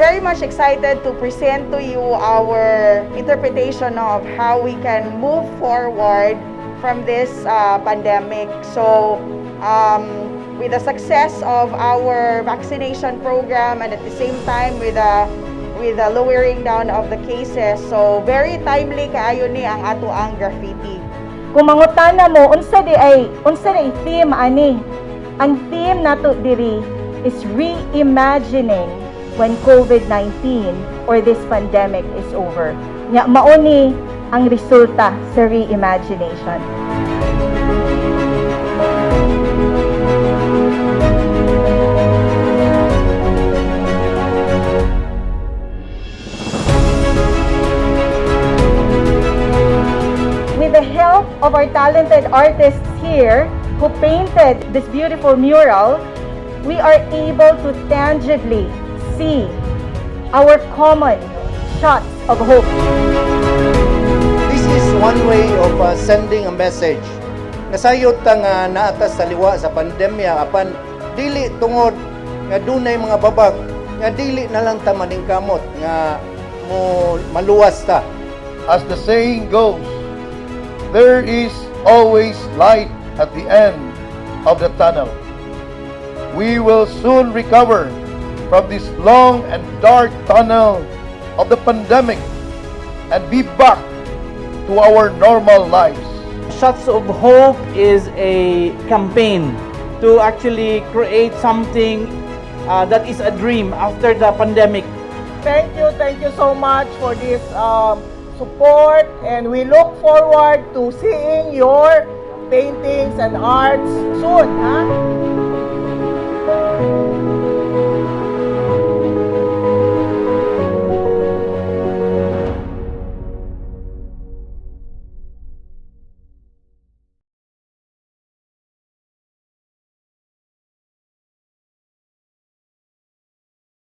Very much excited to present to you our interpretation of how we can move forward from this pandemic. So, with the success of our vaccination program and at the same time with the lowering down of the cases, so very timely kaayo ni ang atoang graffiti. Kung mangutana mo unsa diay, unsa diay theme ani? Ang theme nato diri is reimagining when COVID-19 or this pandemic is over. Nya mao ni ang resulta sa reimagination. With the help of our talented artists here who painted this beautiful mural, we are able to tangibly see our common shots of hope. This is one way of sending a message. Nasayod ta nga naa ta sa liwa sa pandemya, apan dili tungod nga dunay mga babag nga dili na lang ta maningkamot nga mo maluwas ta. As the saying goes, there is always light at the end of the tunnel. We will soon recover from this long and dark tunnel of the pandemic and be back to our normal lives. Shots of Hope is a campaign to actually create something that is a dream after the pandemic. Thank you so much for this support, and we look forward to seeing your paintings and arts soon. Ha?